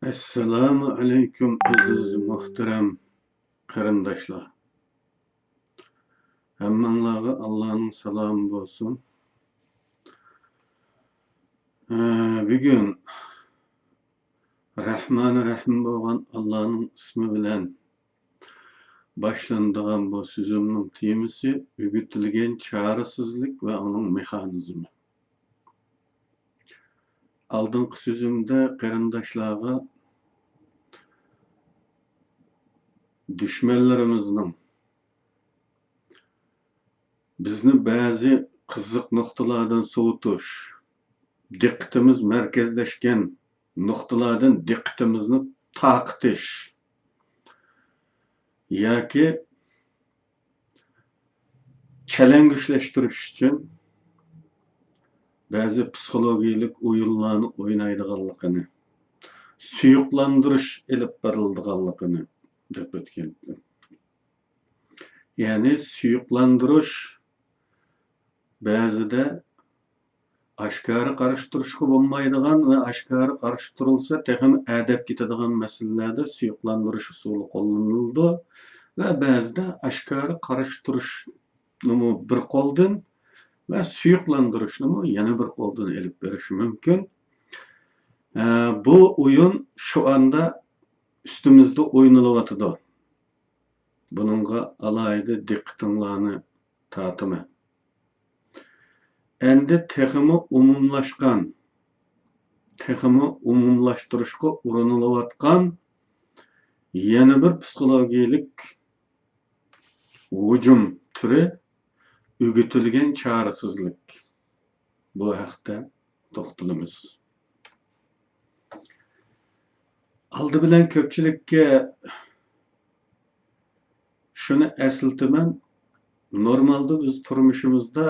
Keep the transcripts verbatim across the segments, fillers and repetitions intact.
ئەسسالامۇ ئەلەيكۇم، ئەزىز مۇھتەرەم قېرىنداشلار. ھەممىڭلارغا ئاللانىڭ سالامى بولسۇن. ئە، بۈگۈن رەھمانى رەھىم بولغان ئاللانىڭ ئىسمى بىلەن باشلىنىدىغان بۇ سۆزۈمنىڭ تېمىسى ئۆگىتىلگەن چارىسىزلىك ۋە ئۇنىڭ مېخانىزمى. ئالدىنقى سۆزۈمدە قېرىنداشلارغا دۈشمەنلىرىمىزنىڭ بىزنى بەزى قىزىق نۇقتىلاردىن سوۋۇتۇش، دىققىتىمىز مەركەزلەشكەن نۇقتىلاردىن دىققىتىمىزنى تارقىتىش ياكى چەلەڭگۈچلەشتۈرۈش ئۈچۈن بەزى پسىخولوگىيەلىك ئويۇنلارنى ئوينايدىغانلىقىنى، سۇيۇقلاندۇرۇش ئېلىپ بېرىلىدىغانلىقىنى دەپ ئۆتكەنتىم. يەنى سۇيۇقلاندۇرۇش بەزىدە ئاشكارا قارشى تۇرۇشقا بولمايدىغان ۋە ئاشكارا قارشى تۇرۇلسا تېخىمۇ ئەدەپ كېتىدىغان مەسىلىلەردە سۇيۇقلاندۇرۇش ئۇسۇلى قوللىنىلىدۇ ۋە بەزىدە ئاشكارا قارشى تۇرۇشنىمۇ بىر قولدىن ۋە سۇيۇقلاندۇرۇشنىمۇ يەنە بىر قولدىن ئېلىپ بېرىش مۇمكىن. ئە، بۇ ئويۇن شۇ ئاندا ئۈستىمىزدە ئوينىلىۋاتىدۇ. بۇنىڭغا ئالاھىدە دىققىتىڭلارنى تارتىمەن. ئەندى تېخىمۇ ئومۇملاشقان، تېخىمۇ ئومۇملاشتۇرۇشقا ئۇرۇنۇلۇۋاتقان يەنە بىر پسىخولوگىيەلىك ھۇجۇم تۈرى ئۆگىتىلگەن چارىسىزلىك. بۇ ھەقتە توختىلىمىز. ئالدى بىلەن كۆپچىلىككە شۇنى ئەسلىتىمەن، نورمالدا بىز تۇرمۇشىمىزدا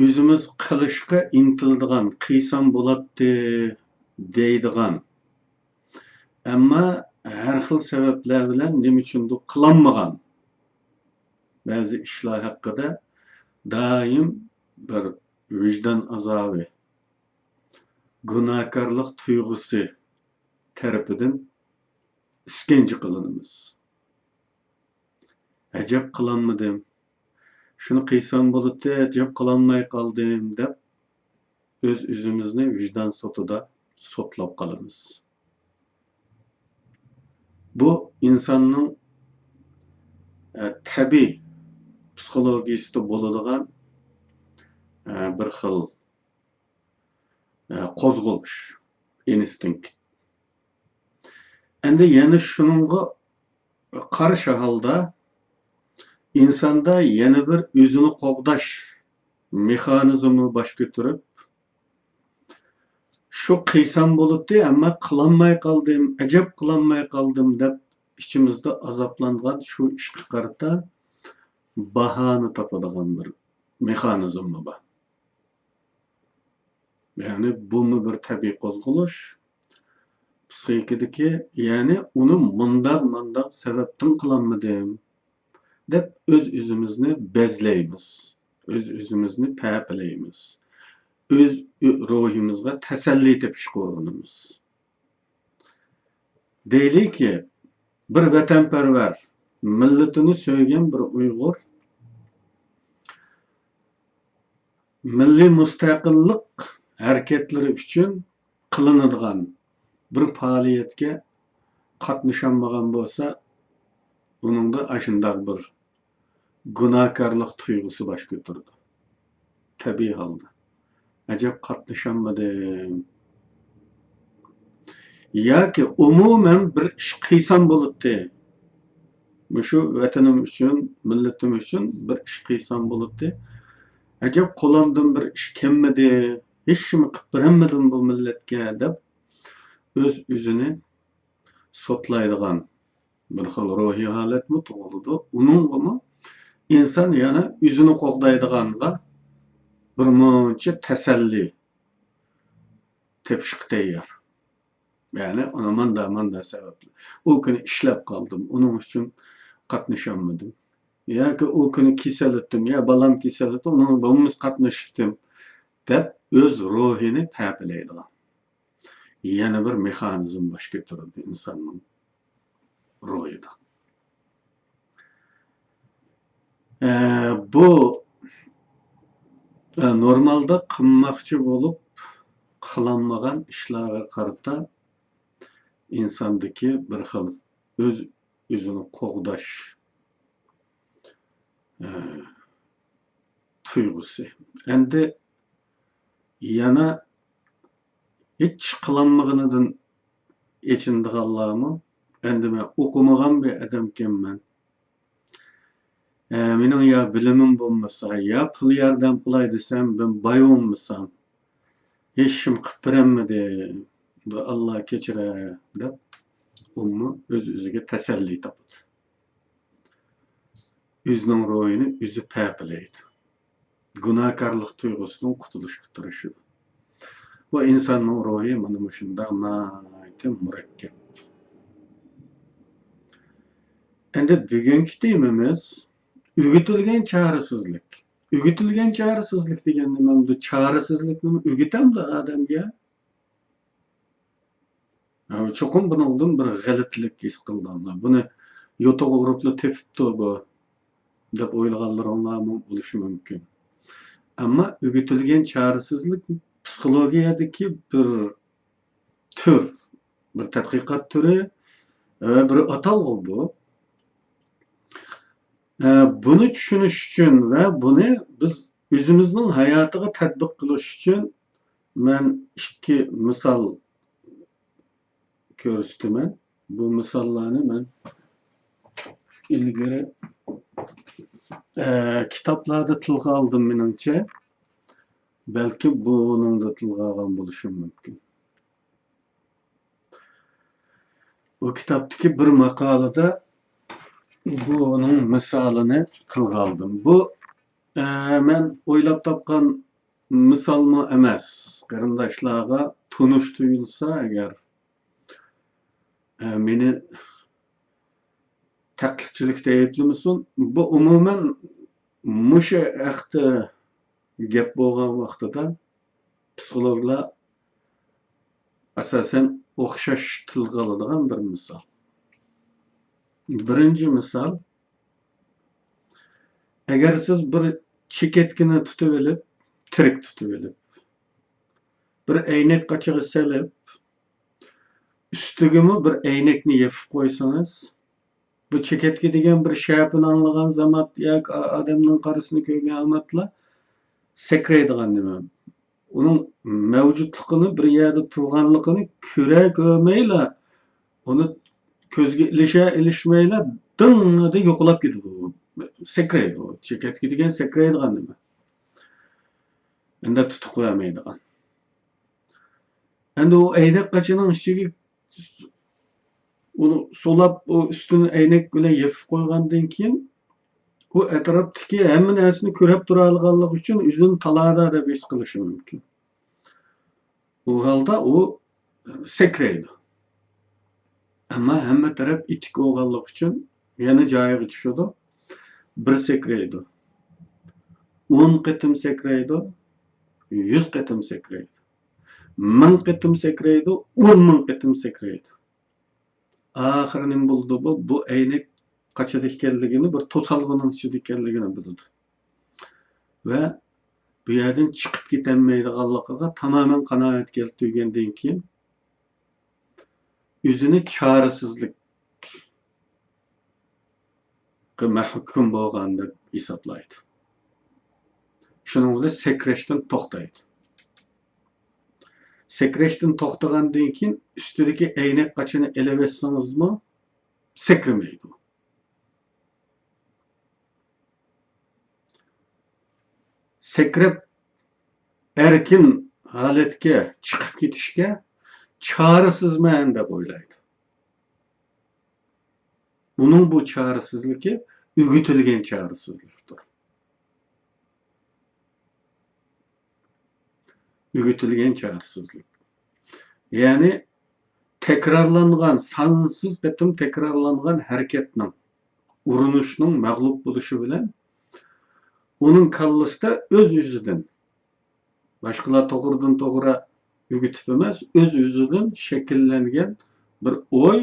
ئۆزىمىز قىلىشقا ئىنتىلىدىغان، قىلسام بولاتتى دەيدىغان، ئەمما ھەر خىل سەۋەبلەر بىلەن نېمە ئۈچۈندۇر قىلالمىغان بەزى ئىشلار ھەققىدە دائىم بىر ۋىجدان ئازابى، گۇناھكارلىق تۇيغۇسى تەرىپىدىن ئىسكەنجە قىلىنىمىز. ئەجەب قىلالمىدىم، شۇنى قىلسام بولاتتى، ئەجەب قىلالماي قالدىم دەپ ئۆز-ئۆزىمىزنى ۋىجدان سوتىدا سوتلاپ قالىمىز. بۇ ئىنساننىڭ، ئە، تەبىئىي پسىخولوگىيىسىدا بولىدىغان، ئە، بىر خىل، ئە، قوزغىلىش، ئىنستىنكت. ئەندى يەنە شۇنىڭغا قارشى ھالدا ئىنساندا يەنە بىر ئۆزىنى قوغداش مېخانىزمى باش كۆتۈرۈپ، شۇ قىلسام بولاتتى، ئەمما قىلالماي قالدىم، ئەجەب قىلالماي قالدىم دەپ ئىچىمىزدە ئازابلانغان شۇ ئىشقا قارىتا باھانە تاپىدىغان بىر مېخانىزممۇ بار. يەنى بۇمۇ بىر تەبىئىي قوزغىلىش. پسىخىكىدىكى، يەنى ئۇنى مۇنداق، مانداق سەۋەبتىن قىلالمىدىم دەپ ئۆز-ئۆزىمىزنى بەزلەيمىز، ئۆز-ئۆزىمىزنى پەپىلەيمىز، ئۆز روھىمىزغا تەسەللى تېپىشقا ئۇرۇنىمىز. دەيلىكى، بىر ۋەتەنپەرۋەر، مىللىتىنى سۆيگەن بىر ئۇيغۇر مىللىي مۇستەقىللىق ھەرىكەتلىرى ئۈچۈن قىلىنىدىغان بىر پائالىيەتكە قاتنىشالمىغان بولسا، ئۇنىڭدا ئاشۇنداق بىر گۇناھكارلىق تۇيغۇسى باش كۆتۈرىدۇ. تەبىئىي ھالدا، ئەجەب قاتنىشالمىدىم. ياكى ئومۇمەن بىر ئىش قىلسام بولاتتى. مۇشۇ ۋەتىنىم ئۈچۈن، مىللىتىم ئۈچۈن بىر ئىش قىلسام بولاتتى. ئەجەب قولۇمدىن بىر ئىش كەلمىدى. ھېچنېمە قىلىپ بېرەلمىدىم بۇ مىللەتكە دەپ ئۆز-ئۆزىنى سوتلايدىغان بىر خىل روھىي ھالەتمۇ تۇغۇلىدۇ. ئۇنىڭغىمۇ ئىنسان يەنە ئۆزىنى قوغدايدىغانغا بىر مۇنچە تەسەللى تېپىشقا تەييار. يەنى ئانا ماندا، ماندا سەۋەبلەر. ئۇ كۈنى ئىشلەپ قالدىم، ئۇنىڭ ئۈچۈن قاتنىشالمىدىم. ياكى ئۇ كۈنى كېسەللىدىم، يا بالام كېسەللىدى، ئۇنىڭ بولمىسا قاتنىشتىم دەپ ئۆز روھىنى پەپىلەيدىغان. يەنە بىر مېخانىزم باش كۆتۈرىدۇ ئىنساننىڭ روھىدا. ئە، بۇ، ئە، نورمالدا قىلماقچى بولۇپ قىلالمىغان ئىشلارغا قارىتا ئىنساندىكى بىر خىل ئۆز ئۆزىنى قوغداش، ئە، تۇيغۇسى. ئەمدى يەنە ھېچ قىلالمىغىنىدىن ئېچىنىدىغانلارمۇ، ئەمدى مەن ئوقۇمىغان بىر ئادەمكەنمەن. ئە، مېنىڭ يا بىلىمىم بولمىسا، يا پۇل ياردەم قىلاي دېسەم، مەن باي بولمىسام، ھېچكىم قىلىپ بېرەلمىدى، بىر ئاللا كەچۈرە، دەپ ئۇمۇ ئۆز-ئۆزىگە تەسەللى تاپىدۇ. ئۆزىنىڭ روھىنى ئۆزى پەپىلەيدۇ. گۇناھكارلىق تۇيغۇسىدىن قۇتۇلۇشقا تىرىشىدۇ. بۇ ئىنساننىڭ روھى مانا مۇشۇنداق ناھايىتى مۇرەككەپ. ئەمدى بۈگۈنكى تېمىمىز ئۆگىتىلگەن چارىسىزلىك. ئۆگىتىلگەن چارىسىزلىك دېگەن نېمە؟ ئەمدى چارىسىزلىكنىمۇ ئۆگىتەمدۇ ئادەمگە؟ ھە، چوقۇم بۇنىڭدىن بىر غەلىتىلىك ھېس قىلىدىغانلار، بۇنى يوتىغا ئۇرۇپلا تېپىپتۇ بۇ، دەپ ئويلىغانلىرىڭلارمۇ بولۇشى مۇمكىن. ئەمما ئۆگىتىلگەن چارىسىزلىك پسىخولوگىيەدىكى بىر تۈر، بىر تەتقىقات تۈرى ۋە بىر ئاتالغۇ بۇ. ئە، بۇنى چۈشىنىش ئۈچۈن ۋە بۇنى بىز ئۆزىمىزنىڭ ھاياتىغا تەتبىق قىلىش ئۈچۈن مەن ئىككى مىسال كۆرسىتىمەن. بۇ مىساللارنى مەن ئىلگىرى، ئە، كىتابلاردا تىلغا ئالدىم مېنىڭچە. بەلكى بۇنىڭدا تىلغا ئالغان بولۇشۇم مۇمكىن. بۇ كىتابتىكى بىر ماقالىدە بۇنىڭ مىسالىنى تىلغا ئالدىم. بۇ، ئە، مەن ئويلاپ تاپقان مىسالمۇ ئەمەس. قېرىنداشلارغا تونۇش تۇيۇلسا ئەگەر، ئە، مېنى تەقلىدچىلىكتە ئەيىبلىمىسۇن. بۇ ئومۇمەن مۇشۇ ھەقتە گەپ بولغان ۋاقتىدا پسىخولوگلار ئاساسەن ئوخشاش تىلغا ئالىدىغان بىر مىسال. بىرىنچى مىسال، ئەگەر سىز بىر چېكەتكىنى تۇتۇۋېلىپ، تىرىك تۇتۇۋېلىپ، بىر ئەينەك قاچىغا سېلىپ، ئۈستىگىمۇ بىر ئەينەكنى يېپىپ قويسىڭىز، بۇ چېكەتكە دېگەن بىر شەپىنى ئاڭلىغان زامات ياكى ئا-، ئادەمنىڭ قارىسىنى كۆرگەن ئاماتلا سەكرەيدىغان نېمە؟ ئۇنىڭ مەۋجۇتلۇقىنى، بىر يەردە تۇرغانلىقىنى كۆرە كۆرمەيلا، ئۇنى كۆزگە ئىلىشە ئىلىشمەيلا، دىڭڭىدە يوقىلاپ كېتىدۇ. سەكرەيدۇ. چېكەتكە دېگەن سەكرەيدىغان نېمە. ئەمدى تۇتۇق بەرمەيدىغان. ئەمدى ئۇ ئەينەك قاچىنىڭ ئىچىگە ئۇنى سولاپ، ئۇ ئۈستىنى ئەينەك بىلەن يېپىپ قويغاندىن كېيىن، ئۇ ئەتراپتىكى ھەممە نەرسىنى كۆرۈپ تۇرالىغانلىقى ئۈچۈن ئۆزىنى تالادا دەپ ھېس قىلىشى مۇمكىن. ئۇ ھالدا ئۇ سەكرەيدۇ. ئەمما ھەممە تەرەپ ئىتتىك بولغانلىقى ئۈچۈن يەنە جايىغا چۈشىدۇ. بىر سەكرەيدۇ. ئون قېتىم سەكرەيدۇ. يۈز قېتىم سەكرەيدۇ. مىڭ قېتىم سەكرەيدۇ. ئون مىڭ قېتىم سەكرەيدۇ. ئاخىرى نېمە بولىدۇ بۇ؟ بۇ ئەينەك قاچىدا ئىكەنلىكىنى، بىر توسالغۇنىڭ ئىچىدە ئىكەنلىكىنى بىلىدۇ. ۋە بۇ يەردىن چىقىپ كېتەلمەيدىغانلىقىغا تامامەن قانائەت كەلتۈرگەندىن كېيىن، ئۆزىنى چارىسىزلىككە مەھكۇم بولغان دەپ ھېسابلايدۇ. شۇنىڭ بىلەن سەكرەشتىن توختايدۇ. سەكرەشتىن توختىغاندىن كېيىن، ئۈستىدىكى ئەينەك قاچىنى ئېلىۋەتسىڭىزمۇ، سەكرىمەيدۇ. سەكرەپ، ئەركىن ھالەتكە چىقىپ كېتىشكە چارىسىزمەن دەپ ئويلايدۇ. ئۇنىڭ بۇ چارىسىزلىكى ئۆگىتىلگەن چارىسىزلىكتۇر. ئۆگىتىلگەن چارىسىزلىك. يەنى تەكرارلانغان، سانسىز قېتىم تەكرارلانغان ھەرىكەتنىڭ، ئۇرۇنۇشنىڭ مەغلۇپ بولۇشى بىلەن ئۇنىڭ كاللىسىدا ئۆز-ئۆزىدىن، باشقىلار توغرىدىن توغرا ئۆگىتىپ ئەمەس، ئۆز-ئۆزىدىن شەكىللەنگەن بىر ئوي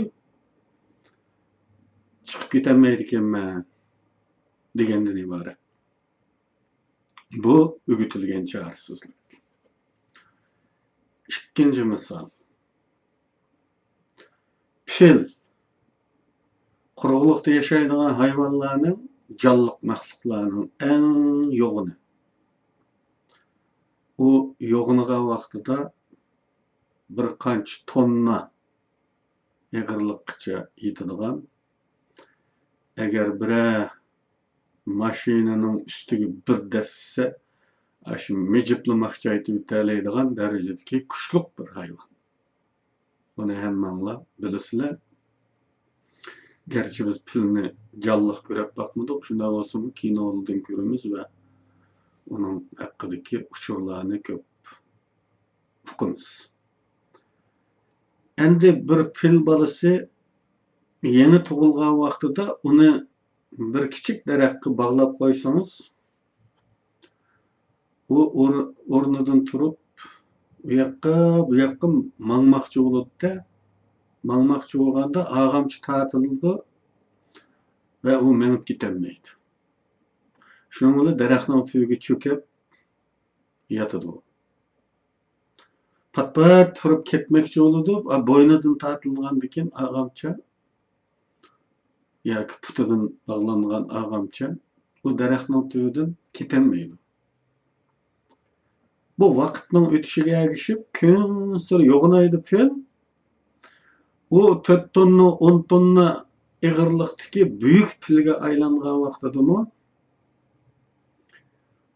چىقىپ كېتەلمەيدىكەنمەن دېگەندىن ئىبارەت. بۇ ئۆگىتىلگەن چارىسىزلىك. ئىككىنچى مىسال. پىل. قۇرۇقلۇقتا ياشايدىغان ھايۋانلارنىڭ، جانلىق مەخلۇقلارنىڭ ئەڭ يوغىنى. ئۇ يوغىنىغان ۋاقتىدا بىر قانچە توننا ئېغىرلىققىچە يېتىدىغان، ئەگەر بىرەر ماشىنىنىڭ ئۈستىگە بىر دەسسە، ئاشۇ مىجىپلا ماخچايتىۋېتەلەيدىغان دەرىجىدىكى كۈچلۈك بىر ھايۋان. بۇنى ھەممەڭلار بىلىسىلەر. گەرچە بىز پىلنى جانلىق كۆرۈپ باقمىدۇق، شۇنداق بولسىمۇ كىنولىدىن كۆرىمىز ۋە ئۇنىڭ ھەققىدىكى ئۇچۇرلارنى كۆپ ئۇقىمىز. ئەمدى بىر پىل بالىسى يېڭى تۇغۇلغان ۋاقتىدا ئۇنى بىر كىچىك دەرەخكە باغلاپ قويسىڭىز، ئۇ ئور-، ئورنىدىن تۇرۇپ، ئۇ ياققا، بۇ ياققا ماڭماقچى بولىدۇ-دە، ماڭماقچى بولغاندا ئاغامچا تارتىلىدۇ ۋە ئۇ مېڭىپ كېتەلمەيدۇ. شۇنىڭ بىلەن دەرەخنىڭ تۈۋىگە چۆكۈپ ياتىدۇ. پات-پات تۇرۇپ كەتمەكچى بولىدۇ، ئا، بوينىدىن تارتىلغاندىكىن ئاغامچا ياكى پۇتىدىن باغلانغان ئاغامچا بۇ دەرەخنىڭ تۈۋىدىن كېتەلمەيدۇ. بۇ ۋاقىتنىڭ ئۆتۈشىگە ئەگىشىپ كۈنسېرى يوغىنايدۇ پىل. ئۇ تۆت توننا، ئون توننا ئېغىرلىقتىكى بۈيۈك پىلگە ئايلانغان ۋاقتىدىمۇ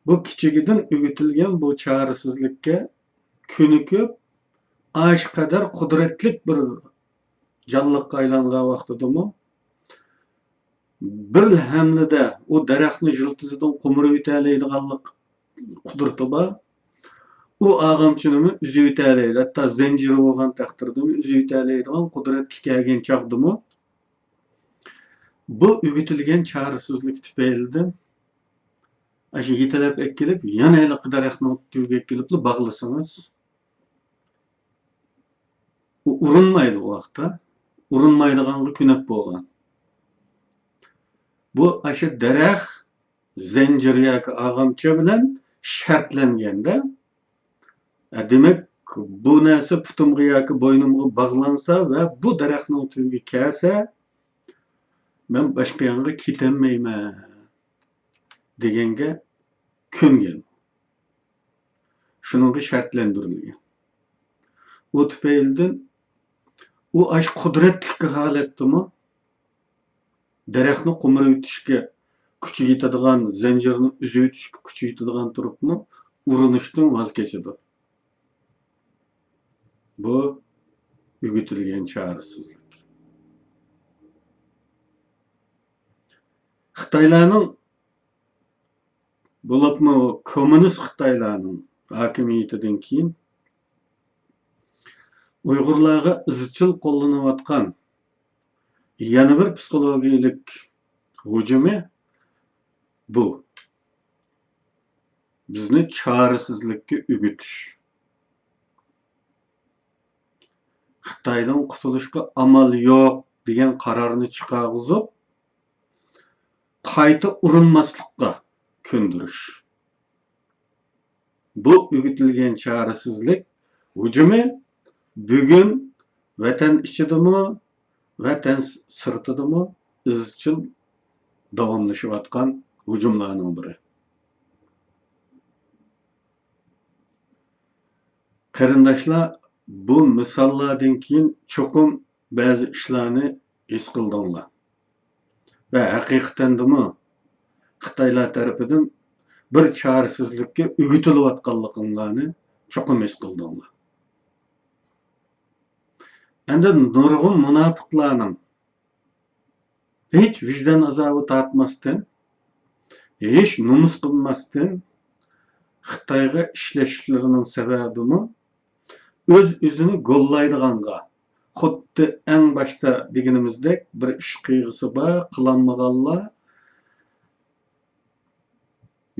بۇ كىچىكىدىن ئۆگىتىلگەن بۇ چارىسىزلىككە كۆنۈكۈپ، ئاشۇ قەدەر قۇدرەتلىك بىر جانلىققا ئايلانغان ۋاقتىدىمۇ بىر ھەملىدە ئۇ دەرەخنى يىلتىزىدىن قومۇرۇۋېتەلەيدىغانلىق قۇدرىتى بار. ئۇ ئاغامچىنىمۇ ئۈزۈۋېتەلەيدۇ. ھەتتا زەنجىرى بولغان تەقدىردىمۇ ئۈزۈۋېتەلەيدىغان قۇدرەتكە كەلگەن چاغدىمۇ بۇ ئۆگىتىلگەن چارىسىزلىك تۈپەيلىدىن ئاشۇ يېتىلەپ ئەكېلىپ، يەنە ھېلىقى دەرەخنىڭ تۈۋىگە ئەكېلىپلا باغلىسىڭىز، ئۇ ئۇرۇنمايدۇ ئۇ ۋاقىتتا. ئۇرۇنمايدىغانغا كۆنۈپ بولغان. بۇ ئاشۇ دەرەخ زەنجىر ياكى ئاغامچا بىلەن شەرتلەنگەندە، ئە، دېمەك، بۇ نەرسە پۇتۇمغا ياكى بوينۇمغا باغلانسا ۋە بۇ دەرەخنىڭ تۈۋىگە كەلسە، مەن باشقا يانغا كېتەلمەيمەن دېگەنگە كۆنگەن. شۇنىڭغا شەرتلەندۈرۈلگەن. ئۇ تۈپەيلىدىن ئۇ ئاشۇ قۇدرەتلىك ھالەتتىمۇ دەرەخنى قومۇرۇۋېتىشكە كۈچى يېتىدىغان، زەنجىرنى ئۈزۈۋېتىشكە كۈچى يېتىدىغان تۇرۇپمۇ ئۇرۇنۇشتىن ۋاز كېچىدۇ. بۇ ئۆگىتىلگەن چارىسىزلىك. خىتايلارنىڭ، بولۇپمۇ كوممۇنىست خىتايلارنىڭ ھاكىمىيىتىدىن كېيىن ئۇيغۇرلارغا ئىزچىل قوللىنىۋاتقان يەنە بىر پسىخولوگىيەلىك ھۇجۇمى بۇ. بىزنى چارىسىزلىككە ئۆگىتىش. خىتايدىن قۇتۇلۇشقا ئامال يوق دېگەن قارارنى چىقارغۇزۇپ، قايتا ئۇرۇنماسلىققا كۆندۈرۈش. بۇ ئۆگىتىلگەن چارىسىزلىك ھۇجۇمى بۈگۈن ۋەتەن ئىچىدىمۇ، ۋەتەن سىرتىدىمۇ ئىزچىل داۋاملىشىۋاتقان ھۇجۇملارنىڭ بىرى. قېرىنداشلار، بۇ مىساللاردىن كېيىن چوقۇم بەزى ئىشلارنى ھېس قىلدىڭلار ۋە ھەقىقەتەندىمۇ خىتايلار تەرىپىدىن بىر چارىسىزلىككە ئۆگىتىلىۋاتقانلىقىڭلارنى چوقۇم ھېس قىلدىڭلار. ئەمدى نۇرغۇن مۇناپىقلارنىڭ ھېچ ۋىجدان ئازابى تارتماستىن، ھېچ نومۇس قىلماستىن خىتايغا ئىشلەشلىرىنىڭ سەۋەبىمۇ ئۆز-ئۆزىنى گوللايدىغانغا، خۇددى ئەڭ باشتا دېگىنىمىزدەك بىر ئىش قىلغۇسى بار، قىلالمىغانلار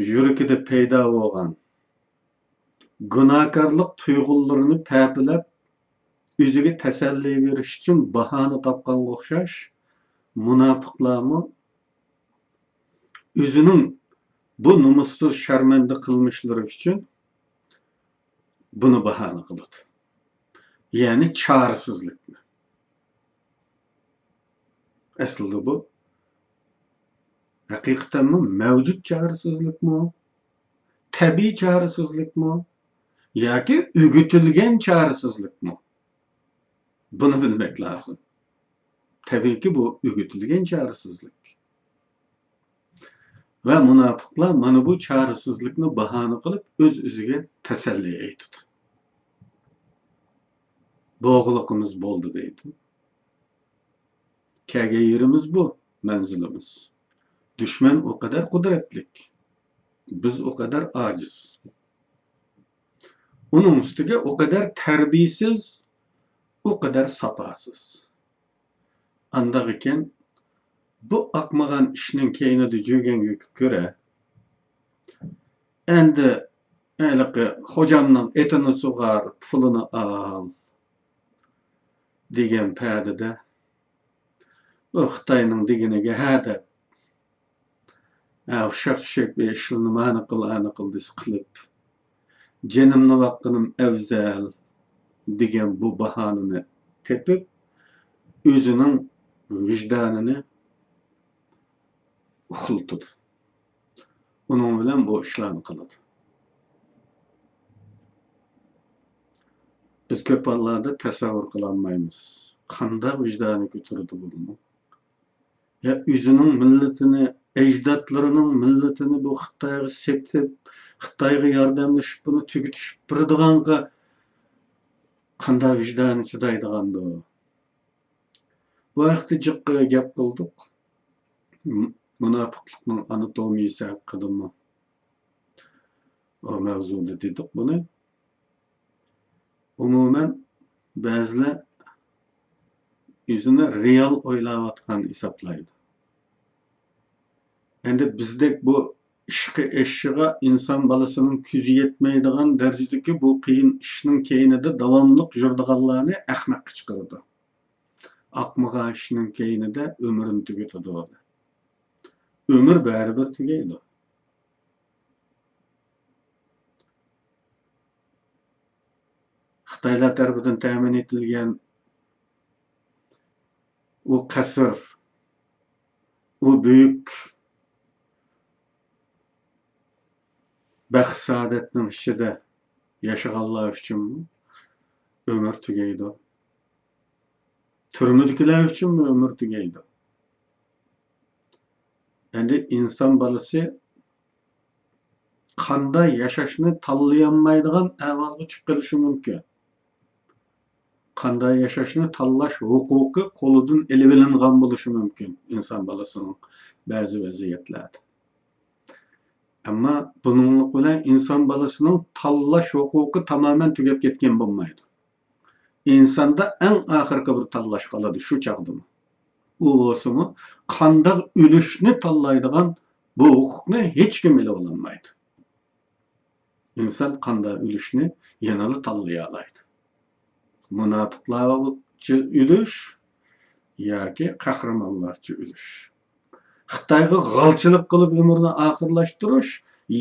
يۈرىكىدە پەيدا بولغان گۇناھكارلىق تۇيغۇلىرىنى پەپىلەپ، ئۆزىگە تەسەللى بېرىش ئۈچۈن باھانە تاپقانغا ئوخشاش، مۇناپىقلارمۇ ئۆزىنىڭ بۇ نومۇسسىز، شەرمەندە قىلمىشلىرى ئۈچۈن بۇنى باھانە قىلىدۇ. يەنى چارىسىزلىكنى. ئەسلىدە بۇ ھەقىقەتەنمۇ مەۋجۇت چارىسىزلىكمۇ؟ تەبىئىي چارىسىزلىكمۇ؟ ياكى ئۆگىتىلگەن چارىسىزلىكمۇ؟ بۇنى بىلمەك لازىم. تەبىئىيكى، بۇ ئۆگىتىلگەن چارىسىزلىك. ۋە مۇناپىقلار مانا بۇ چارىسىزلىكنى باھانە قىلىپ، ئۆز-ئۆزىگە تەسەللى ئېيتىدۇ. بولغىلىقىمىز بولدى دەيدۇ. كەلگەن يېرىمىز بۇ، مەنزىلىمىز. دۈشمەن ئۇ قەدەر قۇدرەتلىك، بىز ئۇ قەدەر ئاجىز. ئۇنىڭ ئۈستىگە ئۇ قەدەر تەربىيەسىز، ئۇ قەدەر ساپاسىز. ئانداق ئىكەن، بۇ ئاقمىغان ئىشنىڭ كەينىدە جۆگەڭگە كۆرە، ئەندى ھېلىقى خوجامنىڭ ئېتىنى سۇغار، پۇلىنى ئال دېگەن پەدىدە، بۇ خىتاينىڭ دېگىنىگە ھە دەپ، ھە، ئۇششاق-چۈششەك بىر ئىشلارنى مانا قىل، ئانا قىل دېسە قىلىپ، جېنىمنى باققىنىم ئەۋزەل دېگەن بۇ باھانىنى تېپىپ، ئۆزىنىڭ ۋىجدانىنى ئۇخلىتىدۇ. ئۇنىڭ بىلەن بۇ ئىشلارنى قىلىدۇ. بىز كۆپ ھاللاردا تەسەۋۋۇر قىلالمايمىز. قانداق ۋىجدانى كۆتۈرىدۇ بۇنىڭ؟ يا ئۆزىنىڭ مىللىتىنى، ئەجدادلىرىنىڭ مىللىتىنى بۇ خىتايغا سېتىپ، خىتايغا ياردەملىشىپ، بۇنى تۈگىتىشىپ بېرىدىغانغا قانداق ۋىجدانى چىدايدىغاندۇ؟ بۇ ھەقتە جىق گەپ قىلدۇق. م-، مۇناپىقلىقنىڭ ئاناتومىيىسى ھەققىدىمۇ ئۇ مەۋزۇدا دېدۇق بۇنى. ئومۇمەن، بەزىلەر ئۆزىنى رېئال ئويلاۋاتقان ھېسابلايدۇ. ئەندى بىزدەك بۇ ئىشقا ئېشىشىغا ئىنسان بالىسىنىڭ كۆزى يەتمەيدىغان دەرىجىدىكى بۇ قىيىن ئىشنىڭ كەينىدە داۋاملىق يۈرىدىغانلارنى ئەخمەقكە چىقىرىدۇ. ئاقمىغان ئىشنىڭ كەينىدە ئۆمرىنى تۈگىتىدۇ. ئۆمۈر بەرىبىر تۈگەيدۇ. خىتايلار تەرىپىدىن تەمىن ئېتىلگەن ئۇ قەسىر، ئۇ بۈيۈك بەخت-سائادەتنىڭ ئىچىدە ياشىغانلار ئۈچۈنمۇ ئۆمۈر تۈگەيدۇ. تۈرمىدىكىلەر ئۈچۈنمۇ ئۆمۈر تۈگەيدۇ. ئەندى ئىنسان بالىسى قانداق ياشاشنى تاللىيالمايدىغان ئەھۋالغا چۈشۈپ قېلىشى مۇمكىن. قانداق ياشاشنى تاللاش ھوقۇقى قولىدىن ئېلىۋېلىنغان بولۇشى مۇمكىن ئىنسان بالىسىنىڭ بەزى ۋەزىيەتلەردە. ئەمما بۇنىڭلىق بىلەن ئىنسان بالىسىنىڭ تاللاش ھوقۇقى تامامەن تۈگەپ كەتكەن بولمايدۇ. ئىنساندا ئەڭ ئاخىرقى بىر تاللاش قالىدۇ شۇ چاغدىمۇ. ئۇ بولسىمۇ قانداق ئۆلۈشنى تاللايدىغان بۇ ھوقۇقنى ھېچكىم ئېلىۋالالمايدۇ. ئىنسان قانداق ئۆلۈشنى يەنىلا تاللىيالايدۇ. مۇناپىقلارچە ئۆلۈش ياكى قەھرىمانلارچە ئۆلۈش. خىتايغا غالچىلىق قىلىپ ئۆمرىنى ئاخىرلاشتۇرۇش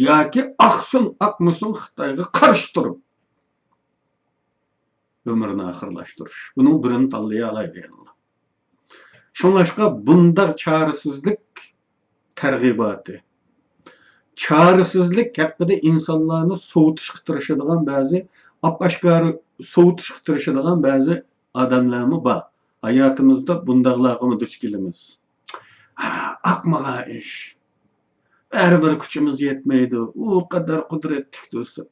ياكى ئاقسۇن ئاقمىسۇن خىتايغا قارشى تۇرۇپ ئۆمرىنى ئاخىرلاشتۇرۇش. بۇنىڭ بىرىنى تاللىيالايدۇ يەنىلا. شۇڭلاشقا بۇنداق چارىسىزلىك تەرغىباتى، چارىسىزلىك ھەققىدە ئىنسانلارنى سوۋۇتۇشقا تىرىشىدىغان بەزى، ئاپئاشكارا سوۋۇتۇشقا تىرىشىدىغان بەزى ئادەملەرمۇ بار. ھاياتىمىزدا بۇنداقلارغىمۇ دۇچ كېلىمىز. ھا، ئاقمىغان ئىش. بەرىبىر كۈچىمىز يەتمەيدۇ. ئۇ قەدەر قۇدرەتلىك تۇرسا.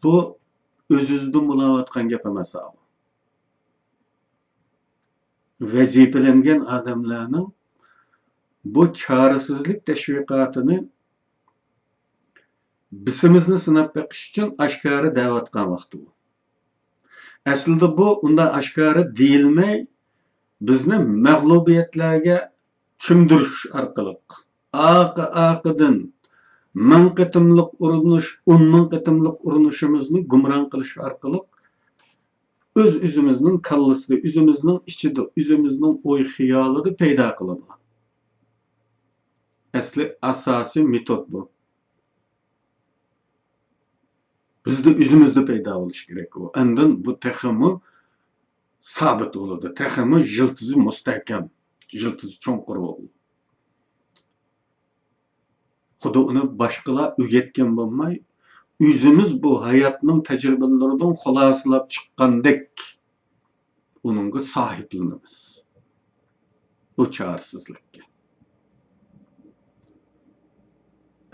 بۇ ئۆز-ئۆزىدىن بولاۋاتقان گەپ ئەمەس ئاۋۇ. ۋەزىپىلەنگەن ئادەملەرنىڭ بۇ چارىسىزلىك تەشۋىقاتىنى بېسىمىزنى سىناپ بېقىش ئۈچۈن ئاشكارا دەۋاتقان ۋاقتى بۇ. ئەسلىدە بۇ ئۇنداق ئاشكارا دېيىلمەي، بىزنى مەغلۇبىيەتلەرگە چۆمدۈرۈش ئارقىلىق، ئارقا-ئارقىدىن مىڭ قېتىملىق ئۇرۇنۇش، ئون مىڭ قېتىملىق ئۇرۇنۇشىمىزنى گۇمران قىلىش ئارقىلىق ئۆز-ئۆزىمىزنىڭ كاللىسىدا، ئۆزىمىزنىڭ ئىچىدە، ئۆزىمىزنىڭ ئوي-خىيالىدا پەيدا قىلىدۇ. ئەسلى ئاساسىي مېتود بۇ. بىزدە، ئۆزىمىزدە پەيدا بولۇشى كېرەك ئۇ. ئاندىن بۇ تېخىمۇ سابىت بولىدۇ، تېخىمۇ يىلتىزى مۇستەھكەم، يىلتىزى چوڭقۇر بولىدۇ. خۇددى ئۇنى باشقىلار ئۆگەتكەن بولماي، ئۆزىمىز بۇ ھاياتنىڭ تەجرىبىلىرىدىن خۇلاسىلاپ چىققاندەك ئۇنىڭغا ساھىبلىنىمىز. بۇ چارىسىزلىككە.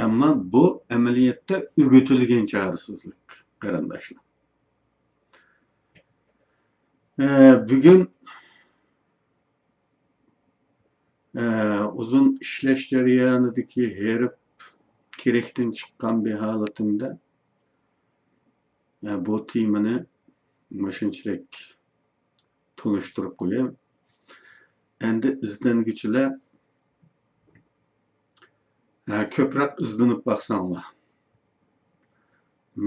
ئەمما بۇ ئەمەلىيەتتە ئۆگىتىلگەن چارىسىزلىك، قېرىنداشلار. ئە، بۈگۈن، ئە، ئۇزۇن ئىشلەش جەريانىدىكى ھېرىپ، كېرەكتىن چىققان بىر ھالىتىمدە، ئە، بۇ تېمىنى مۇشۇنچىلىك تونۇشتۇرۇپ قوياي. ئەمدى ئىزدەنگۈچىلەر، ھە، كۆپرەك ئىزدىنىپ باقساڭلار.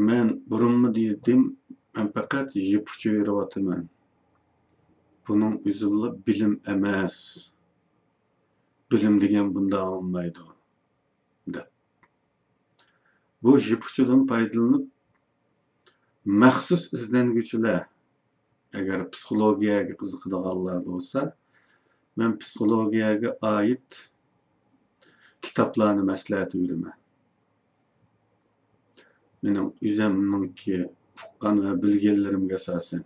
مەن بۇرۇنمۇ دېدىم، مەن پەقەت يىپ ئۇچى بېرىۋاتىمەن. بۇنىڭ ئۆزىلا بىلىم ئەمەس. بىلىم دېگەن بۇنداق بولمايدۇ، دەپ. بۇ يىپ ئۇچىدىن پايدىلىنىپ، مەخسۇس ئىزدەنگۈچىلەر، ئەگەر پسىخولوگىيەگە قىزىقىدىغانلار بولسا، مەن پسىخولوگىيەگە ئائىت كىتابلارنى مەسلىھەت بېرىمەن. مېنىڭ ئۆزۈمنىڭكى ئۇققان ۋە بىلگەنلىرىمگە ئاساسەن.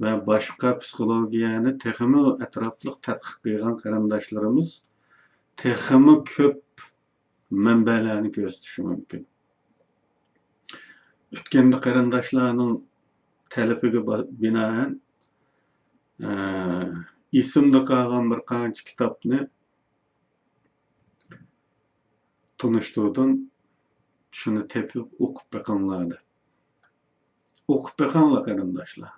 ۋە باشقا پسىخولوگىيەنى تېخىمۇ ئەتراپلىق تەتقىق قىلغان قېرىنداشلىرىمىز تېخىمۇ كۆپ مەنبەلەرنى كۆرسىتىشى مۇمكىن. ئۆتكەندە قېرىنداشلارنىڭ تەلىپىگە با-، بىنائەن، ئە، ئېسىمدە قالغان بىر قانچە كىتابنى تونۇشتۇردۇم، شۇنى تېپىپ ئوقۇپ بېقىڭلار دەپ. ئوقۇپ بېقىڭلار، قېرىنداشلار.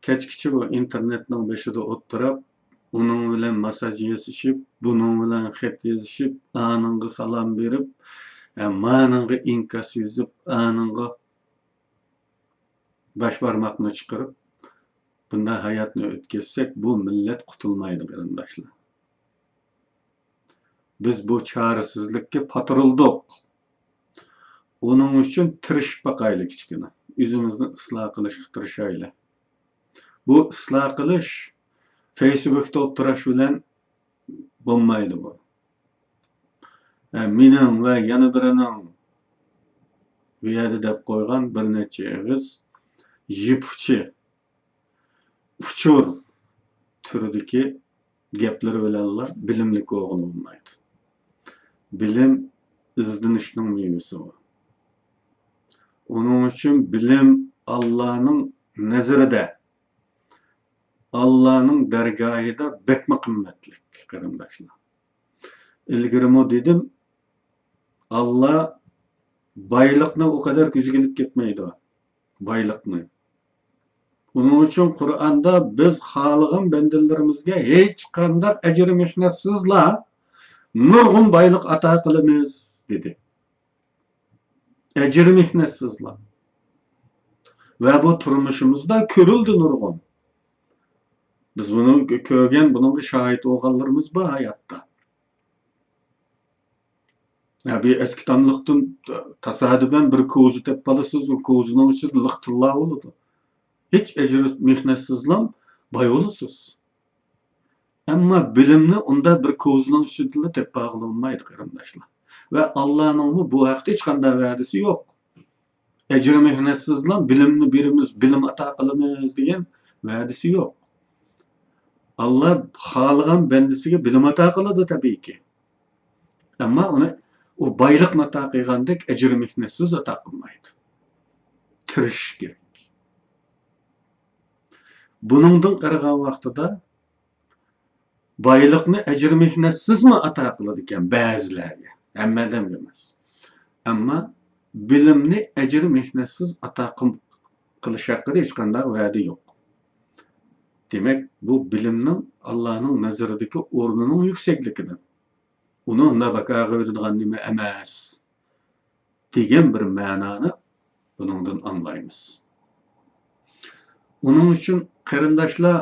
كەچكىچە بۇ ئىنتېرنېتنىڭ بېشىدا ئولتۇرۇپ، ئۇنىڭ بىلەن ماسساژ يېزىشىپ، بۇنىڭ بىلەن خەت يېزىشىپ، ئانىڭغا سالام بېرىپ، ھە، مانىڭغا ئىنكاس يېزىپ، ئانىڭغا باش بارماقنى چىقىرىپ، بۇنداق ھاياتنى ئۆتكۈزسەك، بۇ مىللەت قۇتۇلمايدۇ، قېرىنداشلار. بىز بۇ چارىسىزلىككە پاتۇرۇلدۇق. ئۇنىڭ ئۈچۈن تىرىشىپ باقايلى كىچىككىنە. ئۆزىمىزنى ئىسلاھ قىلىشقا تىرىشايلى. بۇ ئىسلاھ قىلىش فېيسبۇكتا ئولتۇرۇش بىلەن بولمايدۇ بۇ. ھە، مېنىڭ ۋە يەنە بىرىنىڭ بۇ يەردە دەپ قويغان بىر نەچچە ئېغىز يىپ ئۇچى، ئۇچۇر تۈرىدىكى گەپلىرى بىلەنلا بىلىملىك بولغىلى بولمايدۇ. بىلىم ئىزدىنىشنىڭ مېۋىسى ئۇ. ئۇنىڭ ئۈچۈن بىلىم ئاللانىڭ نەزىرىدە، ئاللانىڭ دەرگاھىدا بەكمۇ قىممەتلىك، قېرىنداشلار. ئىلگىرىمۇ دېدىم، ئاللا بايلىقنى ئۇ قەدەر كۆزگە ئىلىپ كەتمەيدۇ، بايلىقنى. ئۇنىڭ ئۈچۈن قۇرئاندا بىز خالىغان بەندىلىرىمىزگە ھېچقانداق ئەجىر مېھنەتسىزلا نۇرغۇن بايلىق ئاتا قىلىمىز، دېدى. ئەجىر مېھنەتسىزلا. ۋە بۇ تۇرمۇشىمىزدا كۆرۈلدى نۇرغۇن. بىز بۇنى كۆرگەن، بۇنىڭغا شاھىت بولغانلىرىمىز بار ھاياتتا. ھە، بىر ئەسكى تاملىقتىن تاسادىپەن بىر كوزا تېپىپ ئالىسىز، ئۇ كوزىنىڭ ئىچىدە لىق تىللا بولىدۇ. ھېچ ئەجىر مېھنەتسىزلا باي بولىسىز. ئەمما بىلىمنى ئۇنداق بىر كوزىنىڭ ئىچىدىلا تېپىپ ئالغىلى بولمايدۇ، قېرىنداشلار. ۋە ئاللانىڭمۇ بۇ ھەقتە ھېچقانداق ۋەدىسى يوق. ئەجىر مېھنەتسىزلا بىلىمنى بېرىمىز، بىلىم ئاتا قىلىمىز دېگەن ۋەدىسى يوق. ئاللا خالىغان بەندىسىگە بىلىم ئاتا قىلىدۇ، تەبىئىيكى. ئەمما ئۇنى ئۇ بايلىقنى ئاتا قىلغاندەك ئەجىر مېھنەتسىز ئاتا قىلمايدۇ. تىرىشىش كېرەك. بۇنىڭدىن قارىغان ۋاقتىدا بايلىقنى ئەجىر مېھنەتسىزمۇ ئاتا قىلىدىكەن بەزىلەرگە، ھەممە ئادەمگە ئەمەس. ئەمما بىلىمنى ئەجىر مېھنەتسىز ئاتا قىل-، قىلىش ھەققىدە ھېچقانداق ۋەدە يوق. دېمەك، بۇ بىلىمنىڭ ئاللانىڭ نەزىرىدىكى ئورنىنىڭ يۈكسەكلىكىدىن. ئۇنىڭ نەپەقە بېرىدىغان نېمە ئەمەس، دېگەن بىر مەنانى بۇنىڭدىن ئاڭلايمىز. ئۇنىڭ ئۈچۈن، قېرىنداشلار،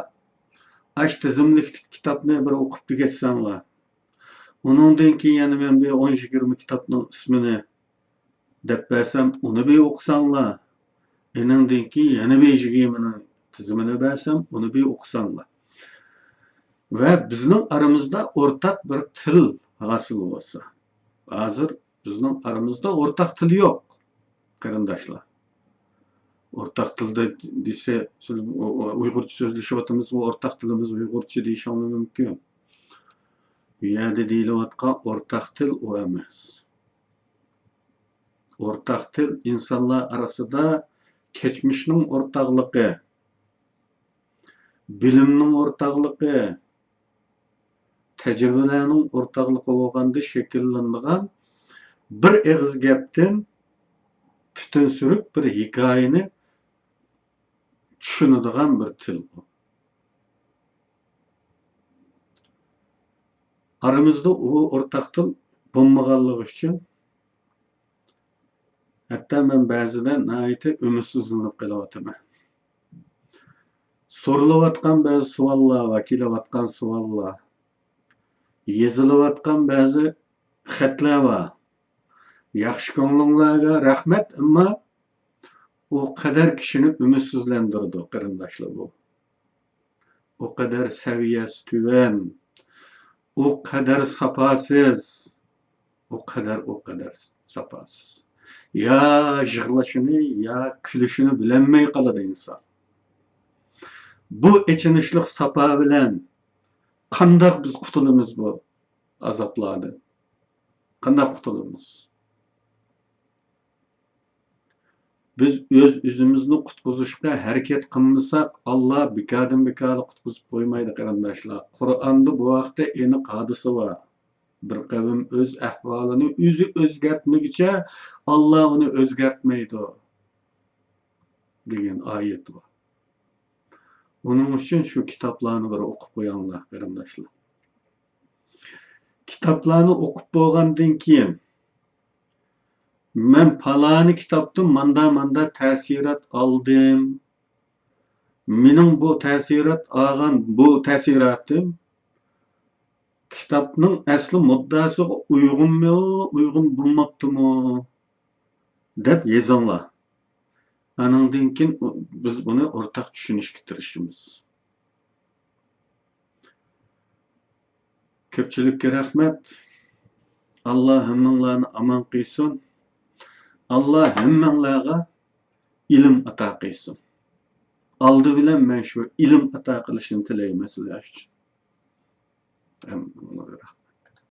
ئاشۇ تىزىملىكتىكى كىتابنى بىر ئوقۇپ تۈگەتسەڭلار، ئۇنىڭدىن كېيىن يەنە مەن بىر ئون يىگىرمە كىتابنىڭ ئىسمىنى دەپ بەرسەم، ئۇنى بىر ئوقۇساڭلار، ئېنىڭدىن كېيىن يەنە بىر يىگىرمىنىڭ تىزىمىنى بەرسەم، ئۇنى بىر ئوقۇساڭلار. ۋە بىزنىڭ ئارىمىزدا ئورتاق بىر تىل ھاسىل بولسا. ھازىر بىزنىڭ ئارىمىزدا ئورتاق تىل يوق، قېرىنداشلار. ئورتاق تىلدا دېسە، سىز ئۇيغۇرچە سۆزلىشىۋاتىمىزغۇ، ئورتاق تىلىمىز ئۇيغۇرچە دېيىشىڭلار مۇمكىن. بۇ يەردە دېيىلىۋاتقان ئورتاق تىل ئۇ ئەمەس. ئورتاق تىل ئىنسانلار ئارىسىدا كەچمىشنىڭ ئورتاقلىقى، بىلىمنىڭ ئورتاقلىقى، تەجرىبىلەرنىڭ ئورتاقلىقى بولغاندا شەكىللىنىدىغان بىر ئېغىز گەپتىن پۈتۈن سۈرۈك بىر ھېكايىنى چۈشىنىدىغان بىر تىل بۇ. ئارىمىزدا ئۇ ئورتاق تىل بولمىغانلىقى ئۈچۈن، ھەتتا مەن بەزىدە ناھايىتى ئۈمىدسىزلىنىپ قېلىۋاتىمەن. سورىلىۋاتقان بەزى سوئاللار ۋە كېلىۋاتقان سوئاللار، يېزىلىۋاتقان بەزى خەتلەر بار. ياخشى كۆڭلۈڭلارغا رەھمەت، ئەمما ئۇ قەدەر كىشىنى ئۈمىدسىزلەندۈرىدۇ، قېرىنداشلار، بۇ. ئۇ قەدەر سەۋىيەسى تۆۋەن، ئۇ قەدەر ساپاسىز، ئۇ قەدەر، ئۇ قەدەر ساپاسىز. يا يىغلىشىنى، يا كۈلۈشىنى بىلەلمەي قالىدۇ ئىنسان. بۇ ئېچىنىشلىق ساپا بىلەن قانداق بىز قۇتۇلىمىز بۇ ئازابلاردىن؟ قانداق قۇتۇلىمىز؟ بىز ئۆز-ئۆزىمىزنى قۇتقۇزۇشقا ھەرىكەت قىلمىساق، ئاللا بىكاردىن بىكارلا قۇتقۇزۇپ قويمايدۇ، قېرىنداشلار. قۇرئاندا بۇ ھەقتە ئېنىق ھادىسە بار. بىر قەۋم ئۆز ئەھۋالىنى ئۆزى ئۆزگەرتمىگۈچە، ئاللا ئۇنى ئۆزگەرتمەيدۇ، دېگەن ئايەت بار. ئۇنىڭ ئۈچۈن شۇ كىتابلارنى بىر ئوقۇپ قويۇڭلار، قېرىنداشلار. كىتابلارنى ئوقۇپ بولغاندىن كېيىن، مەن پالانى كىتابتىن ماندا-ماندا تەسىرات ئالدىم. مېنىڭ بۇ تەسىرات ئالغان بۇ تەسىراتىم كىتابنىڭ ئەسلى مۇددىئاسىغا ئۇيغۇنمۇ، ئۇيغۇن بولماپتىمۇ دەپ يېزىڭلار. ئانىڭدىن كېيىن ئۇ، بىز بۇنى ئورتاق چۈشىنىشكە تىرىشىمىز. كۆپچىلىككە رەھمەت. ئاللا ھەممىڭلارنى ئامان قىلسۇن. ئاللا ھەممىڭلارغا ئىلىم ئاتا قىلسۇن. ئالدى بىلەن مەن شۇ ئىلىم ئاتا قىلىشنى تىلەيمەن سىلەر ئۈچۈن. ھەممىڭلارغا رەھمەت.